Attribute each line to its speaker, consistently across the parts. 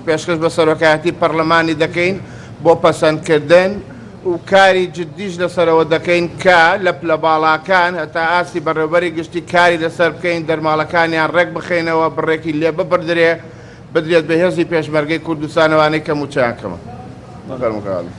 Speaker 1: پێشکەش بە سەرۆکایەتی پەرلەمانی دەکەین بۆ پەسەندکردن و کاری جدیش لەسەرەوە دەکەین کە لە پلە باڵاکان هەتا ئاستی بەڕێوبەری گشتی کاری لەسەر بکەین دەرماڵەکانیان ڕێک بخەینەوە بڕێکی لێ ببڕدرێ بدرێت بە هێزی پێشمەرگەی کوردستان ئەوانەی کە مووچەیان کەمە. فەرموو کاک عەلی.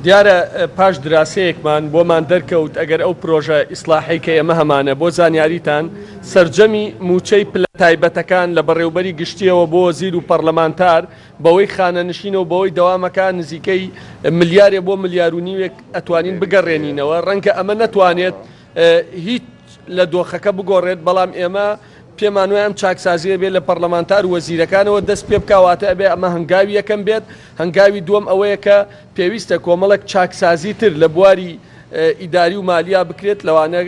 Speaker 2: دیارە پاش دراسەیەکمان بۆمان دەرکەوت ئەگەر ئەو پرۆژە ئیسلاحەی کە ئێمە هەمانە بۆ زانیاریتان سەرجەمی مووچەی پلە تایبەتەکان لە بەڕێوبەری گشتیەوە بۆ وەزیر و پەڕلەمانتار بەوەی خانەنشینە و بەوەی دەوامەکە نزیکەی ملیارێ بۆ ملیار و نیوێک ئەتوانین بگەڕێنینەوە ڕەنگە ئەمە نەتوانێت هیچ لە دۆخەکە بگۆڕێت بەڵام ئێمە پێمان وایە ئەم چاکسازییە بێت لە پەڕلەمانتار و وەزیرەکانەوە دەست پێ بکا، واتە ئەبێ ئەمە هەنگاوی یەکەم بێت، هەنگاوی دووەم ئەوەیە کە پێویستە کۆمەڵێک چاکسازی تر لە بواری ئیداری و مالیا بکرێت، لەوانە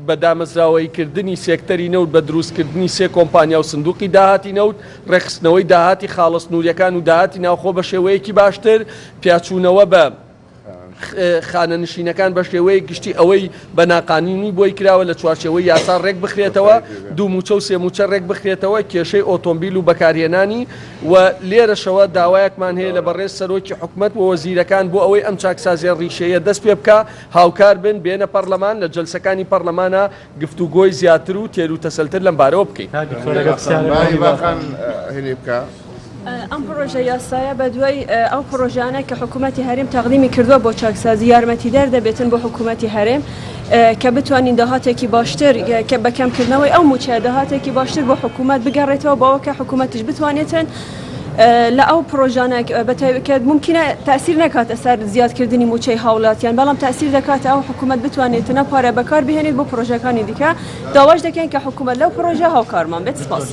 Speaker 2: بە دامەزراوەییکردنی سێکتەری نەوت بە دروستکردنی سێ کۆمپانیا و سندوقی داهاتی نەوت، ڕێکخستنەوەی داهاتی خاڵە سنوورییەکان و داهاتی ناوخۆ بە شێوەیەکی باشتر، پیاچوونەوە بە. خانەنشینەکان بە شێوەیەک گشتی ئەوەی بە ناقانونی بۆی کراوە لە چوارچێوەی یاسا ڕێک بخرێتەوە، دوو مووچە و سێ مووچە ڕێک بخرێتەوە، کێشەی ئۆتۆمبیل و بەکارهێنانی و لێرەشەوە داوایەکمان هەیە لە بەڕێز سەرۆکی حکومەت و وەزیرەکان بۆ ئەوەی ئەم چاکسازیە ڕیشەیە دەست پێ بکا هاوکار بن بێنە پەڕلەمان لە جەلسەکانی پەڕلەمانا گفتوگۆی زیاتر و تێر و تەسەلتر لەم بارەوە بکەین.
Speaker 3: ئەم پڕۆژە یاسایە بەدوای ئەو پڕۆژانە کە حکوومەتی هەرێم تەقدیمی کردووە بۆ چاکسازی یارمەتیدەر دەبێتن بۆ حکوومەتی هەرێم کە بتوانین داهاتێکی باشتر کە بە کەمکردنەوەی ئەو مووچەیە داهاتێکی باشتر بۆ حکوومەت بگەڕێتەوە بۆ ئەوە کە حکوومەتیش بتوانێتن لە ئەو پڕۆژانە بە تایبەت کە مومکینە تاسیر نەکاتە سەر زیادکردنی مووچەی هاوڵاتیان بەڵام تاسیر دەکاتە ئەو حکوومەت بتوانێتن ئەو پارە بەکار بهێنێت بۆ پڕۆژەکانی دیکە داواش دەکەین کە حکوومەت لەو پڕۆژە هاوکارمان بێت سپاس.